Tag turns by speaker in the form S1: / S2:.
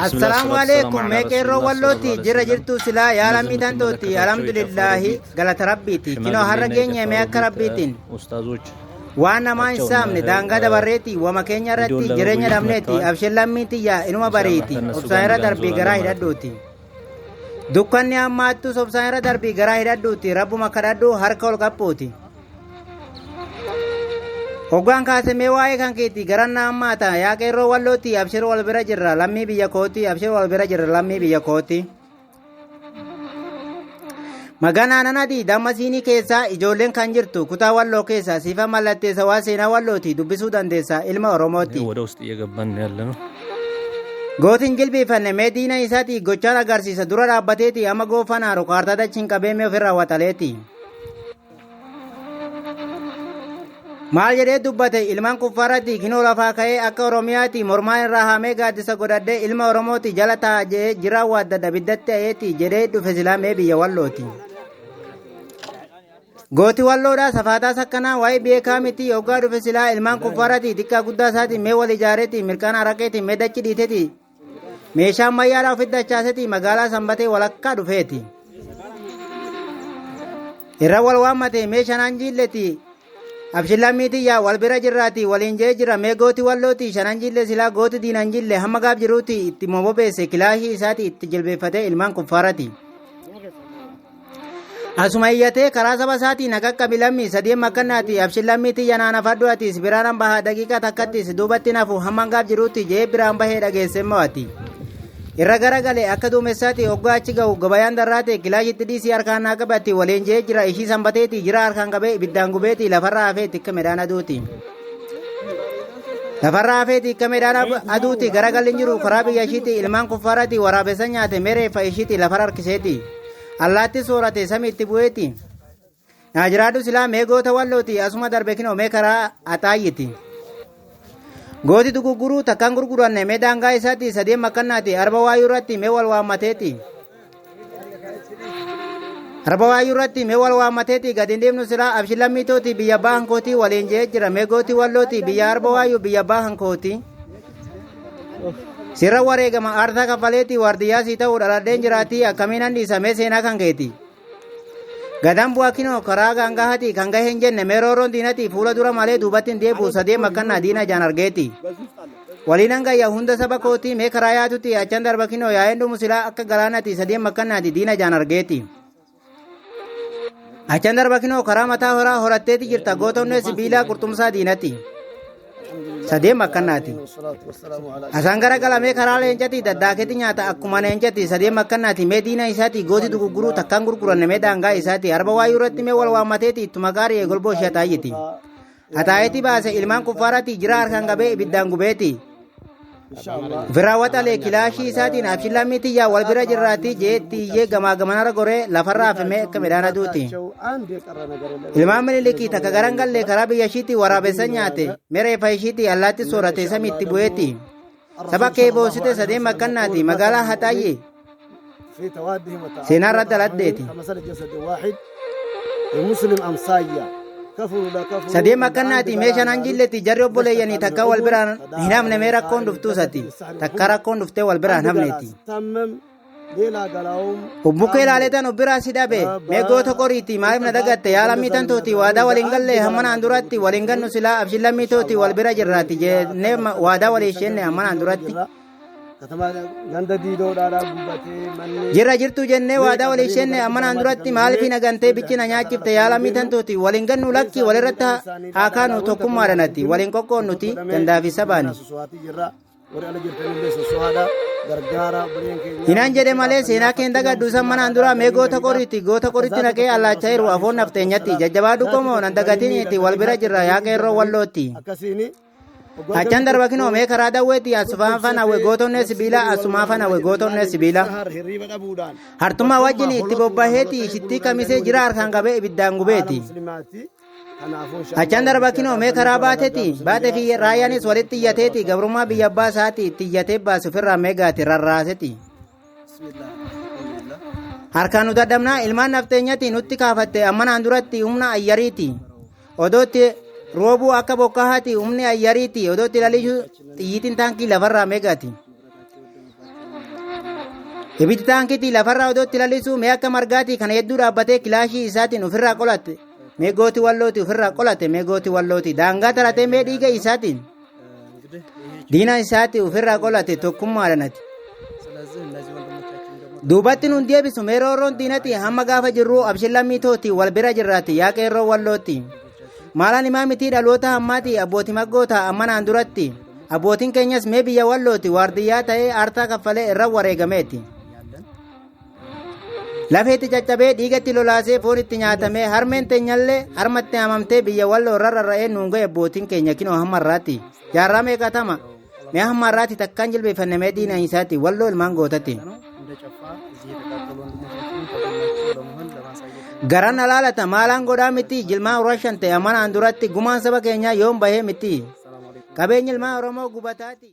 S1: Assalaamu alaikum mee qeerroo wallooti jirra jirtu silaa yaa lammii tantooti alhamdulillaahi galata rabbiiti kinoo har'a geenye mee akka rabbiitiin
S2: ኡስታዞች
S1: waan namaa hin saamne daangaa dabarreeti wama keenya irratti jireenya dhabneeti abshir lammii tiyya inuma bariiti obsaan irra darbii garaa hidhadhuuti dukkanni hammaattus obsaan irra darbii garaa hidhadhuuti rabbuma kadhadhu harka ol qaphuuti Hoggaan kaase mee waa'ee kan keeti garan na hammaata yaa qeerroo wallooti abshir wal bira jirra lammii biyya kooti abshir wal bira jirra lammii biyya kooti. Maganaa nanati damma siinii keessaa ijoolleen kan jirtu kutaa walloo keessa siifa mallatteessa waa seenaa wallooti dubbisuu dandeessa ilma Oromooti.
S2: ወደ ውስጥ እየገባን ያለ ነው።
S1: Gootiin jilbiifanne mee diina isaati gochaan agarsiisa dura dhaabbateeti amma goofaan haaru kaartaa dachiin qabee mee ofirraa waxaleeti. Maal jedhee dubbate ilmaan kuffaarratti kinoo lafaa ka'ee akka Oromiyaati mormaan irraa haamee gaaddisa godhadhee ilma Oromooti jala taa'a jedhee jiraa waaddadha biddatti a'eeti jedhee dhufe silaa mee biyya wallooti. Gooti walloodhaa safaataas akkanaa waa'ee beekaa miti hoggaa dhufe silaa ilmaan kuffaarratti xiqqaa guddaa isaati mee wal ijaareeti mirqaan araqeeti mee dachi dhiiteeti meeshaa ammayyaadhaa ofitti dachaaseeti magaalaa sanbatee walakkaa dhufeeti. Irra wal waammate mee shanaan jiilleeti abshillammiiti yaa wal bira jirraati waliin jee jira mee gooti wallooti shanan jille silaa gooti diinan jille hamma gaaf jiruuti itti mobobeesse kilaashii isaati itti jilbeeffatee ilmaan kuffaarati. Asuma iyyatee karaa saba isaatii na qaqqabi lammii sadeen makkannaati abshillammiiti yanaan afadhu atis biraan bahaa daqiiqaa takkattis duubatti nafu hamma gaaf jiruutti jee biraan bahee dhageesse mo'ati. Irra garagale akka duumessaati hoggaa achi ga'u gabayaan darraate kilaashitti dhiisii harkaan naa qabatti waliin jee jira ishii sanbateeti jira harkaan qabee ibiddaan gubeeti lafarra hafee tikka midhaan aduuti. Lafarra hafee tikka midhaan aduuti garagalli hin jiru karaa biyya ishiiti ilmaan kuffaarati waraabessa nyaate mereeffa ishiiti lafarra harkiseeti. Allaatti soorate samiitti bu'eeti. Naajiraadhu silaa mee goota wallooti asuma darbe kinoo mee karaa axaayyiti. Gooti dugugguruu takkaan gurguranne mee daangaa isaatti sadeen makkannaati arba waayuu irratti mee wal waammateeti. Arba waayuu irratti mee wal waammateeti gadi hin deemnu silaa abshillammiitooti biyya baahankooti waliin jee jira mee gooti wallooti biyya arba waayuu biyya baahankooti. Sirra wareegama aarsaa kaffaleeti waardiyyaa sii ta'uu dhaladheen jiraati akkamiin handhiisa mee seenaa kan keeti. Gadaan bu'aa kinoo karaa gaangahati kan gahe hin jenne mee rooroon diinati fuula dura malee duubatti hin deebi'u sadee makkannaa diina jaan argeeti. Waliin hangayya hunda saba kootii mee karaa yaatuti achan darba kinoo yaa'een dhumu silaa akka galaanati sadee makkannaati diina jaan argeeti. Achan darba kinoo karaa mataa horaa horatteeti jirta gootonnee sibiilaa qurxumsaa diinati. Sadee makkannaati. Asaan gara galamee karaa leencati daddaakeeti nyaata akkuma leencati sadee makkannaati mee diina isaati gooti dugugguruu takkaan gurguranne mee daangaa isaati arba waayuu irratti mee wal waammateeti ittuma gaarii golboo ishee ataayyiti. Ataayetti baase ilmaan kuffaarratti jira harkaan qabee ibiddaan gubeeti. Ofirraa waxalee kilaashii isaatiin abshillamii tiyyaa wal bira jirraatti jeetti iyyee gamaa gamanarra goree lafarraa hafimee akka midhaan aduuti. Ilmaan minilikii takka garan gallee karaa biyya ishiitti waraabessa nyaate mereefa ishiitti allaatti soorate samiitti bu'eeti. Saba kee boonsite sadeen makkannaati magaalaa Haxaayyee seenaa irra daladdeeti. Sadeen makkannaati mee shanan jilletti jarri obboleeyyanii takka wal biraan hin hafne mee rakkoon dhuftuusati takka rakkoon dhuftee wal biraan hafneeti. Ubbukkee ilaaletan ubbiraa si dhabe mee goota qoriiti maaliif na dagatte yaa lammii tantooti waadaa waliin galle hammanaan duratti waliin gannu silaa abshin lammii tooti wal bira jirraati jennee waadaa walii ishenne hammanaan duratti. Jirra jirtu jennee waadaa walii ishenne hammanaan duratti maaliif na gantee bichi na nyaachifte yaa lammii tantooti waliin gannu lakki walirratti haa kaanu tokkummaadhanatti waliin qoqqoonnuti gandaa fi sabaani. Hinaan jedhe malee seenaa keen dagadhu isan manaan duraa mee goota qoriitti goota qoritti naqee allaachaa jiru afoon nafteenyatti jajjabaadhu qomoo nan dagatiniiti wal bira jirra yaa qeerroo wallootti. Achan darba kinoo mee karaa dawweetti asumaan fanawwe gootonnee sibiila asumaa fanawwe gootonnee sibiila. Hartummaa wajjin itti bobbaheeti shittii kamisee jira harkaan qabee ibiddaan gubeeti. Achan darba kinoo mee karaa baateti baate fi raayyaanis walitti iyyateeti gabrummaa biyya abbaa isaati itti iyyatee baase ofirraa meegaati rarraaseti. Harkaan nu dadhabnaa ilmaan nafteenyati nutti kaafatte ammanaan duratti humna ayyariiti. Odootti roobuu akka bokkahaati humni ayyariiti odootti lalisuu xiyyiitiin taankii lafarraa meegaati. Ibiddi taankiitii lafarraa odootti lalisuu mee akka margaatii kana hedduu dhaabbatee kilaashii isaatiin ofirraa qolate. Mee gooti wallooti ofirraa qolate, mee gooti wallooti daangaa taratee mee dhiiga isaatiin
S2: እንግዲህ ይሄ
S1: diina isaati ofirraa qolate tokkummaadhanati.
S2: ስለዚህ እነዚህ ወንድሞቻችን ደግሞ
S1: Duubatti nun deebisu mee roorroon diinati hamma gaafa jirru abshillammii tooti wal bira jirraati yaa qeerroo wallootti. Maalaan himaa mitii dhaloota hammaati abbootii maggoota ammanaan duratti. Abbootiin keenyas mee biyya wallooti waardiyyaa ta'ee aartaa kaffalee irra wareegameeti.
S2: ያለን
S1: Lafeetti caccabee dhiigatti lolaasee foon itti nyaatamee harmeen teenyallee harmatti hamamtee biyya walloo irra rarra'ee nuun ga'e abbootiin keenya kinoo hamma irraatti. Jaarraa meeqatama? Mee hamma irraatti takkaan jilbeeffanne mee diina isaati walloo ilmaan gootatti.
S2: ነው እንደ ጨፋ እዚህ የተቃጠሉ ወንድሞቻችንን ከጎናቸው ለመሆን ለማሳየት
S1: Garan alaalata maalaan godhaa miti jilmaa urashan ta'e amanaan duratti gumaan saba keenyaa yoom bahee miti.
S2: ሰላም አለይኩም
S1: Qabeenyi ilmaa Oromoo gubataati.